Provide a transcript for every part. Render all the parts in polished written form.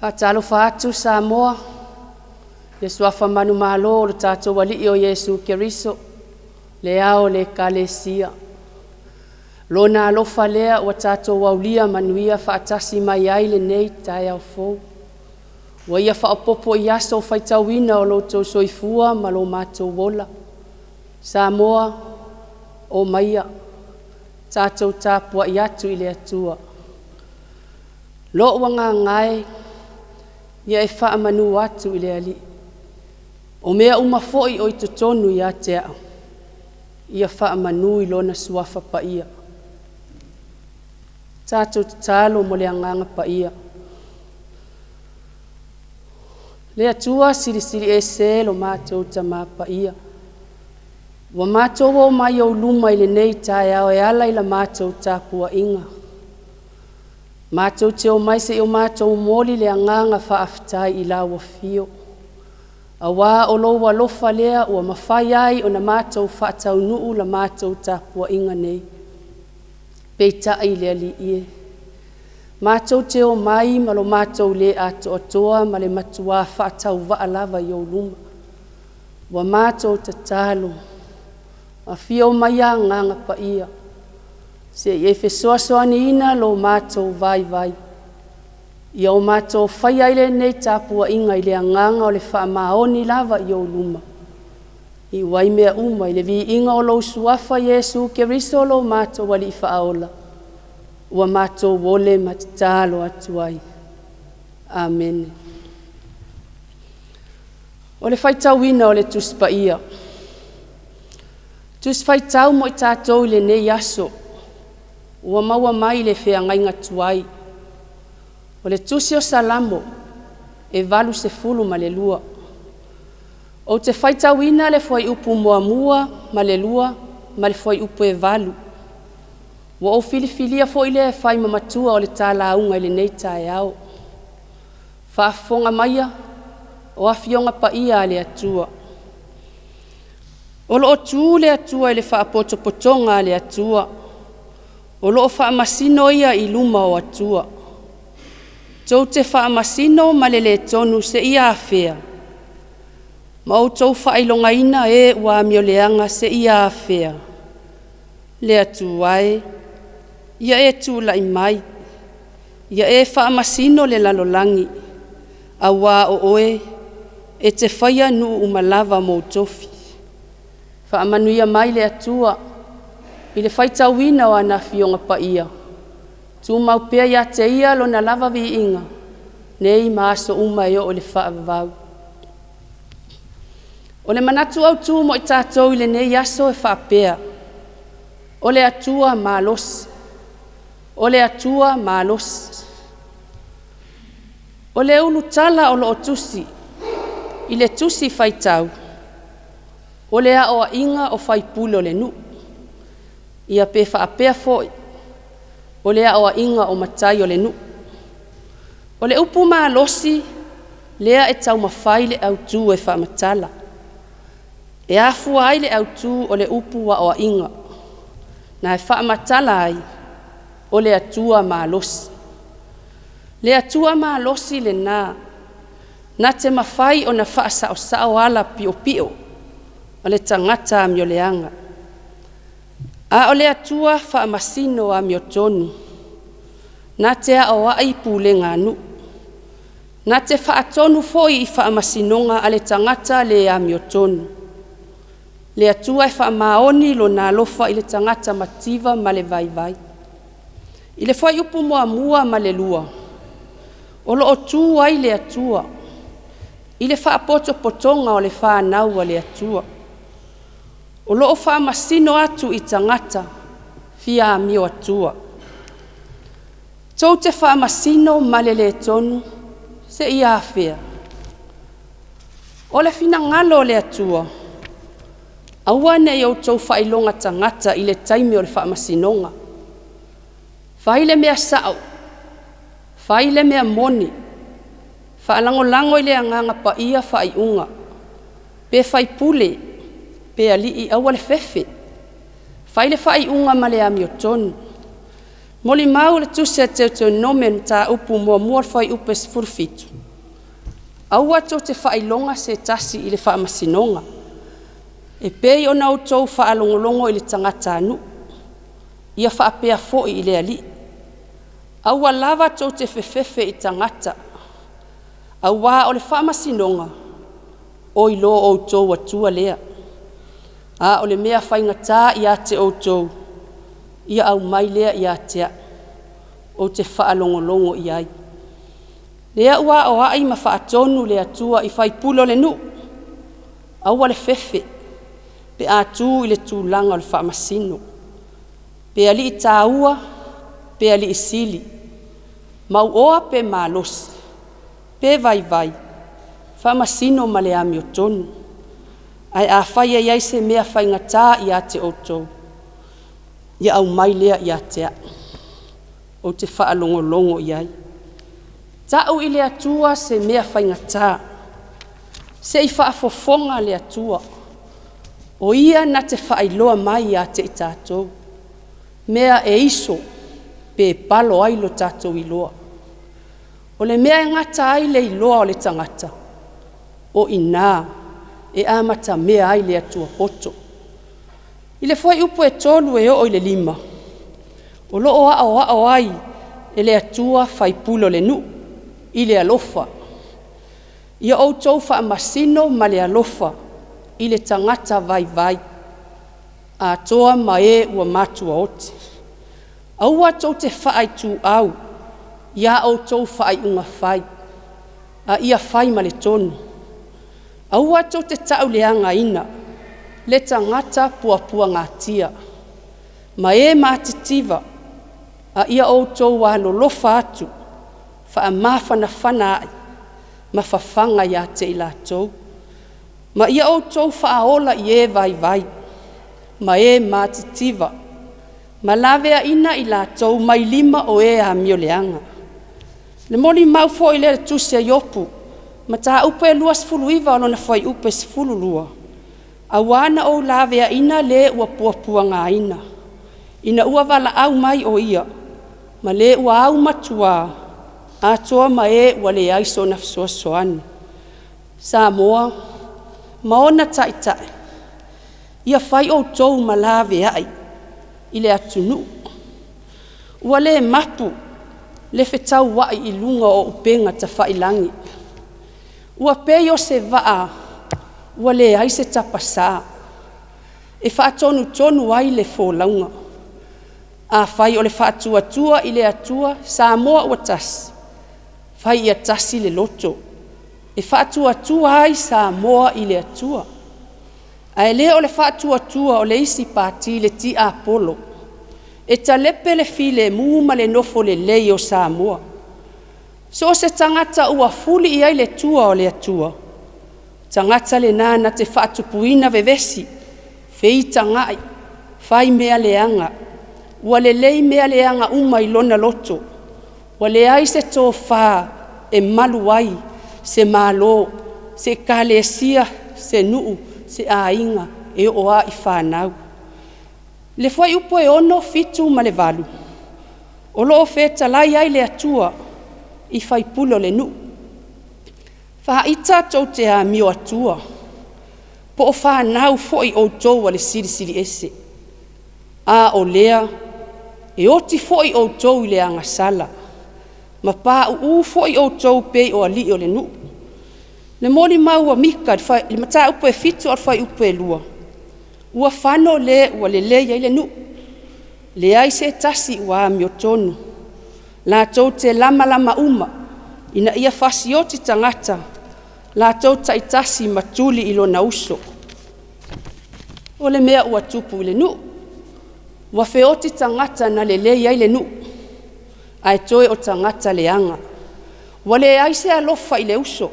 Faatalofa atu Samoa, i le suafa manumalo o lo tatou Alii o Iesu Keriso, le ao o le Ekalesia. Lona alofa lea ua tatou aulia manuia faatasi mai ai lenei taeao fou. Ua ia faaopoopo i aso faitauina o lo outou soifua ma lo matou ola. Samoa, omaia, tatou tapuai atu i le Atua. Lou agaga e, ia e faamanu atu i le Alii. O mea uma foi o i totonu ia te au, ia faamanu i lona suafa paia. Tatou tatalo mo le Agaga Paia. Le Atua Silisili Ese lo matou Tama Paia, ua matou o mai ou luma i lenei taeao e ala i la matou tapuaiga. Matou te omai se i o matou momoli le agaga faafetai i lau afio, auā o lou alofa lea ua mafai ai ona matou faataunuu la matou tapuaiga nei. Peitai le Alii e, matou te omai ma lo matou le atoatoa ma le matuā faatauvaa lava i ou luma. Ua matou tatalo, afio mai Agaga Paia, se i e fesoasoaniina lo matou vaivai, ia o matou faia ai lenei tapuaiga i le agaga o le faamaoni lava i ou luma. Iu ai mea uma i le viiga o lou suafa Iesu Keriso lo matou Alii Faaola, ua matou ole ma tatalo atu ai. Amene. O le faitauina o le Tusi Paia. Tusi Faitau mo i tatou i lenei aso, ua maua mai le feagaiga tuai. O le Tusi o Salamo e 82. Ou te faitauina le fuaiupu 1 ma le 2 ma le fuaiupu e 8. Ua ou filifilia foi lea e fai ma matua o le ta lauga i lenei taeao. Faafofoga maia o Afioga Paia a le Atua. O lo o tu le Atua i le faapotopotoga a le Atua. O lo o faamasino ia i luma o Atua. Tou te faamasino ma le lē tonu seia afea? Ma outou faailogaina e ua amioleaga seia afea? Le Atua e, ia e tulai mai, ia e faamasino le lalolagi, auā o oe e te faia nuu uma lava mou tofi. Faamanuia mai le Atua i le faitauina o ana Afioga Paia, tumau pea ia te Ia lona lava viiga, nei ma aso uma e oo i le faavavau. O le manatu autu mo i tatou i lenei aso e faapea, o le Atua malosi, o le Atua malosi. O le ulutala o lo o tusi i le tusi faitau, o le aoaiga o faipule o le nuu. Ia pe faapea foi, o le aoaiga o matai o le nuu. O le upu malosi lea e taumafai le autu e faamatala. E afua ai le autu o le upu aoaiga, na e faamatala ai, o le Atua malosi. Le Atua malosi lena, na te mafai ona faasaosao ala piopio o le tagata amioleaga. A o le Atua faamasino amiotonu, na te aoai pulega a nuu, na te faatonu foi i faamasinoga a le tagata le amiotonu. Le Atua e faamaoni lona alofa i le tagata mativa ma le vaivai. I le fuaiupu 1 ma le 2, o lo o tu ai le Atua i le faapotopotoga o le fanau a le Atua. O lo o faamasino atu i tagata fia amio Atua. Tou te faamasino ma le lē tonu seia afea? O le finagalo o le Atua, aua ne i outou faailoga tagata i le taimi o le faamasinoga. Fai le mea sao, fai le mea moni, faalagolago i le Agaga Paia faaiuga, pe faipule, pe alii, aua le fefe. Fai le faaiuga ma le amiotonu. Molimau le tusi a Teutonome mataupu 1 fuaiupu 17. Aua tou te faailoga se tasi i le faamasinoga, e pei ona outou faalogologo i le tagatanuu, ia faapea foi i le Alii. Aua lava tou te fefefe i tagata, auā o le faamasinoga, o i lo outou Atua lea. A o le mea faigata ia te outou, ia aumai lea ia te au, ou te faalogologo i ai. Lea ua aoai ma faatonu le Atua i faipule o le nuu, aua le fefe pe a tu i le tulaga o le faamasino. Pe alii taua, pe alii sili, mauoa pe malosi, pe vaivai, faamasino ma le amiotonu. Ae afai e i ai se mea faigata ia te outou, ia aumai lea ia te au, ou te faalogologo i ai. Tau i le Atua se mea faigata, se i faafofoga le Atua, o Ia na te faailoa mai ia te i tatou, mea e iso pe palo ai lo tatou iloa. O le mea e gata ai le iloa o le tagata, o i ina e amatamea ai le Atua poto. I le fuaiupu e 3 e oo i le 5, o lo o aoao ai e le Atua faipule o le nuu i le alofa. Ia outou faamasino ma le alofa i le tagata vaivai, atoa ma e ua matuaoti. Aua tou te faaituau i a outou faaiuga fai, a ia fai ma le tonu. Aua tou te tauleagaina le tagata puapuagatia ma e matitiva, a ia outou alolofa atu, faamafanafana a'i ma fafaga ia te i latou. Ma ia outou faaola i e vaivai ma e matitiva, ma laveaina i latou mai lima o e amioleaga. Le molimau foi lea i le tusi a Iopu, mataupu e 29 o lona fuaiupu e 12, auā na ou laveaina le ua puapuagaina, ina ua valaau mai o ia, ma le ua aumatua, atoa ma e ua leai sona fesoasoani. Samoa ma ona taitai, ia fai outou ma laveai i le atunuu. Ua le mapu le fetauai i luga o upega tafailagi. Ua pei o se vaa ua leai se tapasā e faatonutonu ai le folauga. Afai o le faatuatua i le Atua Samoa ua tasi, fai ia tasi le loto e faatuatua ai Samoa i le Atua, ae le o le faatuatua o le isi pati le tiapolo, e talepe le filemu ma le nofo lelei o Samoa. So o se tagata ua fuli i ai le tua o le Atua, tagata lena na te faatupuina vevesi, feitagai, fai mea leaga, ua lelei mea leaga uma i lona loto, ua leai se tofa e malu ai se Malo, se Ekalesia, se nuu, se aiga, e oo lava i fanau. I le fuaiupu e 6, 7 ma le 8, o lo o fetalai ai le Atua i faipule o le nuu. Faaita tou te amio atua, po o fanau foi outou a le Silisili Ese, a o lea e oti foi outou i le agasala, ma pauu foi outou pei o alii o le nuu. Le molimau a Mika i le mataupu e 7 ae o le fuaiupu e 2, ua fano le ua lelei ai le nuu, leai se tasi ua amiotonu, latou te lamalama uma ina ia fasioti tagata, latou taitasi ma tuli i lona uso. O le mea ua tupu i le nuu, ua feoti tagata na lelei ai le nuu, ae toe o tagata leaga. Ua leai se alofa i le uso,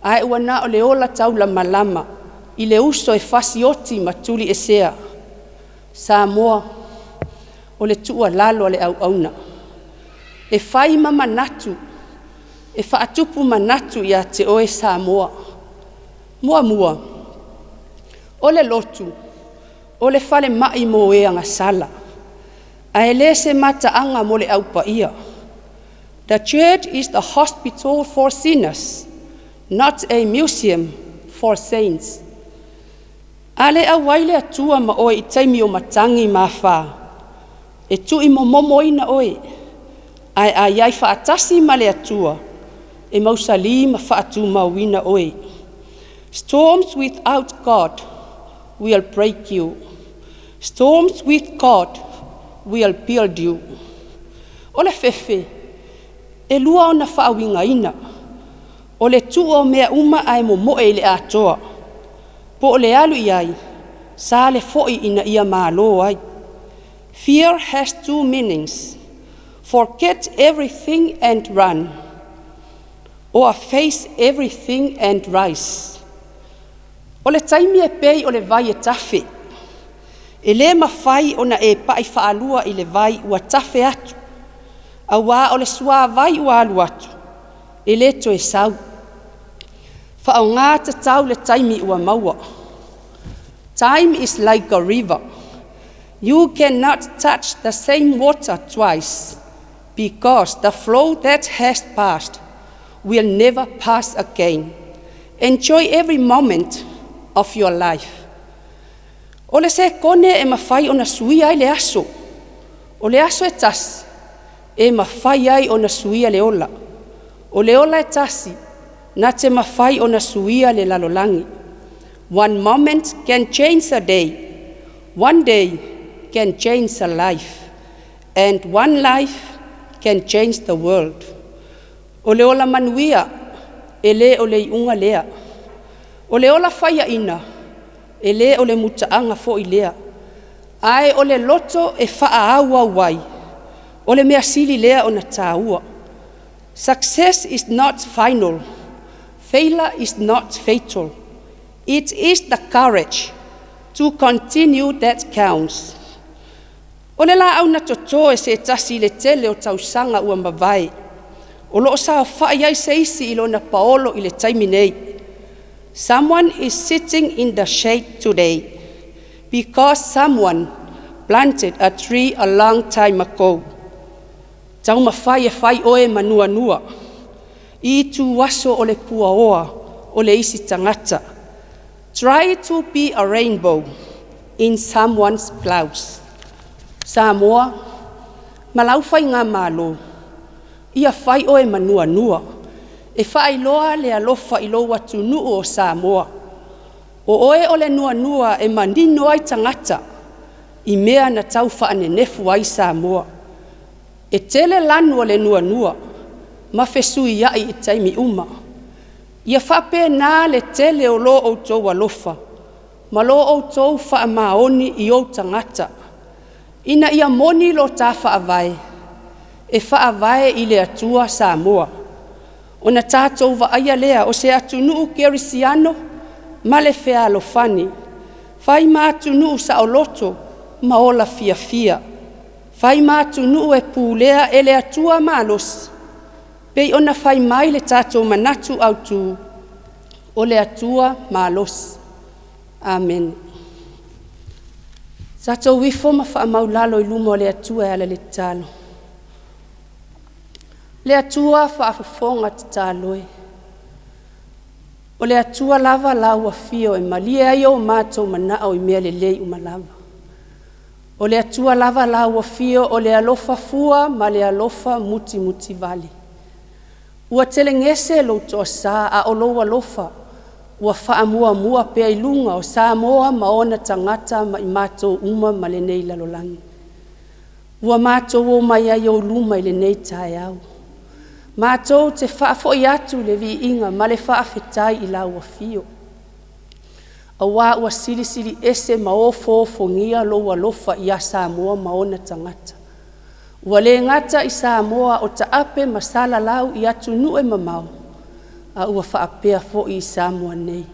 ae ua na o le ola taulamalama i le uso e fasioti ma tuliesea. Samoa, o le tuualalo a le auauna, e fai ma manatu, e faatupu manatu ia te oe Samoa. Muamua, o le lotu, o le falemai mo e agasala. Ae le se mataaga mo le aupaia. The church is the hospital for sinners, not a museum for saints. A le auai le Atua ma oe i taimi o matagi ma afa, e tuuimomomoina oe, ae a i ai faatasi ma le Atua, e mausali ma faatumauina oe. Storms without God will break you. Storms with God will build you. O le fefe, e lua ona faauigaina. O le tuu o mea uma ae momoe i le atoa. Po o le alu i ai, sa le foi ina ia malo ai. Fear has two meanings. Forget everything and run, or face everything and rise. O le taimi e pei o le vai e tafe. E le mafai ona e pai faalua i le vai ua tafe atu, auā o le suāvai ua alu atu, e le toe sau. Faaaoga tatau le taimi ua maua. Time is like a river. You cannot touch the same water twice because the flow that has passed will never pass again. Enjoy every moment of your life. O le sekone e mafai ona suia ai le aso. O le aso e tasi e mafai ai ona suia le ola. O le ola e tasi na te mafai ona suia le lalolagi. One moment can change a day. One day can change a life. And one life can change the world. O le ola manuia, e le o le iuga lea. O le ola faiaina, e le o le mutaaga foi lea. Ae o le loto e faaauau ai, o le mea sili lea ona taua. Success is not final. Failure is not fatal. It is the courage to continue that counts. O le laau na toto e se tasi i le tele o tausaga ua mavae, o lo o saofai ai se isi i lona paolo i le taimi nei. Someone is sitting in the shade today because someone planted a tree a long time ago. Taumafai e fai oe ma nuanua i ituaso o le puaoa o le isi tagata. Try to be a rainbow in someone's clouds. Samoa, ma lau faigamalo, ia fai oe ma nuanua, e faailoa le alofa i lou atunuu o Samoa. O oe o le nuanua e manino ai tagata i mea na tau faanenefu ai Samoa. E tele lanu o le nuanua ma fesuiai i taimi uma. Ia faapena le tele o lo outou alofa ma lo outou faamaoni i ou tagata, ina ia moni lo ta faavae, e faavae i le Atua Samoa. Ona tatou vaaia lea o se atunuu kerisiano ma le fealofani, fai ma atunuu saoloto ma ola fiafia, fai ma atunuu e pulea e le Atua malosi, pei ona fai mai le tatou manatu autu, o le Atua malosi. Amene. Tatou ifo ma faamaulalo i luma o le Atua e ala i le tatalo. Le Atua faafofoga tatalo e. O le Atua lava lau afio e malie ai o matou manao i mea lelei uma lava. O le Atua lava lau afio o le alofa fua ma le alofa mutimutivale. Ua telegese lou toasa a o lou alofa ua faamuamua pea i luga o Samoa ma ona tagata ma i matou uma ma lenei lalolagi. Ua matou omai ai i ou luma i lenei taeao. Matou te faafoi atu le viiga ma le faafetai i lau afio. Auā ua silisili ese ma ofoofogia lou alofa ia Samoa ma ona tagata. Ua le gata i Samoa o taape ma salalau i atunuu e mamao, a ua faapea foi i Samoa nei.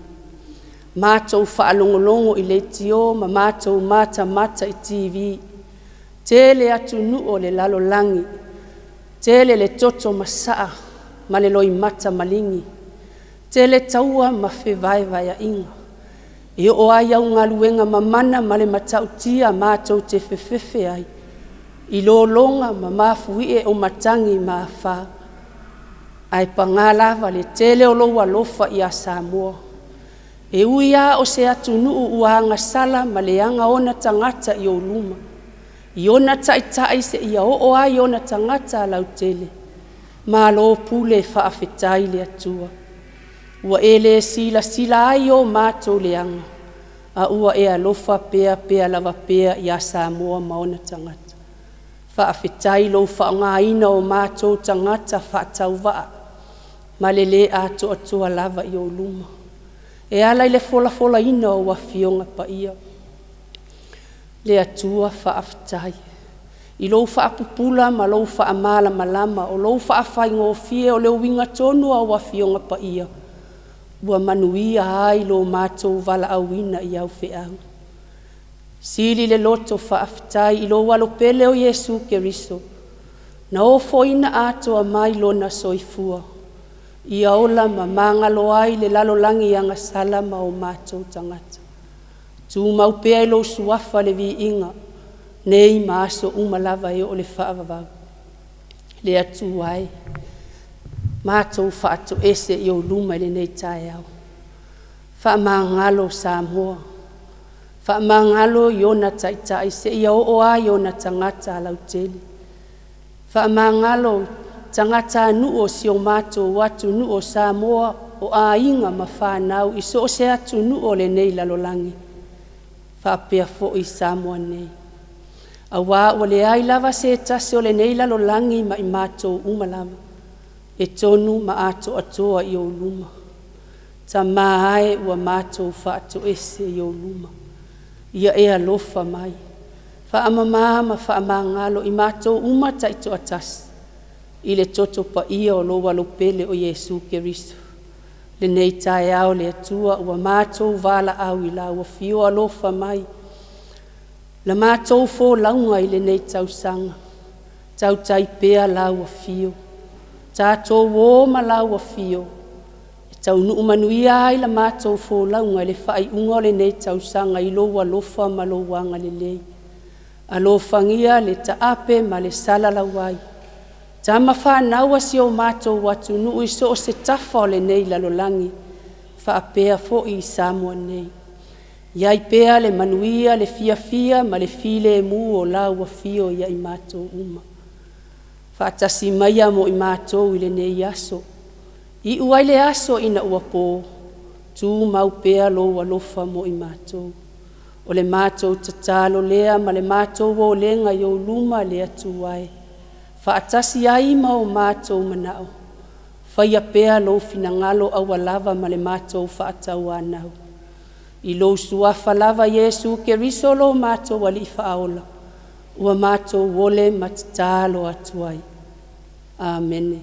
Matou faalogologo i leitio ma matou matamata i TV, tele atunuu o le lalolagi, tele le toto masaa ma le loimata maligi, tele taua ma fevaevaeaiga. E oo lava i au galuega mamana ma le matautia matou te fefefe ai, i lologa ma mafuie o matagi ma afa. Ae paga lava le tele o lou alofa ia Samoa. E ui lava o se atunuu ua agasala ma leaga ona tagata i ou luma, i ona taitai seia oo ai i ona tagata lautele. Malo pule faafetai le Atua. Ua e le silasila ai i o matou leaga, a ua e alofa pea pea lava pea ia Samoa ma ona tagata. Faafetai i lou faaaogaina o matou tagata faatauvaa ma le le atoatoa lava i ou luma. E ala i le folafolaina o ou Afioga Paia. Le Atua faafetai i lou faapupula ma lou faamalamalama, o lou faafaigofie o le uiga tonu o au Afioga Paia, ua manuia ai lo matou valaauina i au feau. Sili le loto faafetai i lou Alo pele o Iesu Keriso, na ofoina atoa mai lona soifua, ia ola ma magalo ai le lalolagi agasala ma o matou tagata. Tumau pea i lou suafa le viiga, nei ma aso uma lava e oo i le faavavau. Le Atua e, matou faatoese i ou luma i lenei taeao. Faamagalo Samoa, faamagalo i ona taitai seia oo lava i ona tagata lautele. Faamagalo tagatanuu o si o matou atunuu o Samoa, o aiga ma fanau i so o se atunuu o lenei lalolagi, faapea foi Samoa nei. Aua ua leai lava se tasi o lenei lalolagi ma i matou uma lava, e tonu ma atoatoa i ou luma. Tama e ua matou faatoese i ou luma, ia e alofa mai, faamama ma faamagalo i matou uma taitoatasi, i le toto paia o lou Alo pele o Iesu Keriso. Lenei taeao le Atua ua matou valaau i lau afio alofa mai, la matou folauga i lenei tausaga, tautai pea lau afio, tatou o ma lau afio, e taunuu manuia ai la matou folauga i le faaiuga o lenei tausaga i lou alofa ma lou agalelei. Alofagia le taape ma le salalauai, tama fanau a si o matou atunuu i so o se tafa o lenei lalolagi, faapea foi i Samoa nei. I ai pea le manuia, le fiafia ma le filemu o lau afio ia i matou uma. Faatasi maia mo i matou i lenei aso, iu ai le aso ina ua po, tumau pea lou alofa mo i matou. O le matou tatalo lea ma le matou olega i ou luma le Atua e, faatasi ai ma o matou manao, faia pea lou finagalo aua lava ma le matou faatauanau. I lou suafa lava Iesu Keriso lo matou Alii Faaola, ua matou ole ma tatalo atu ai. Amene.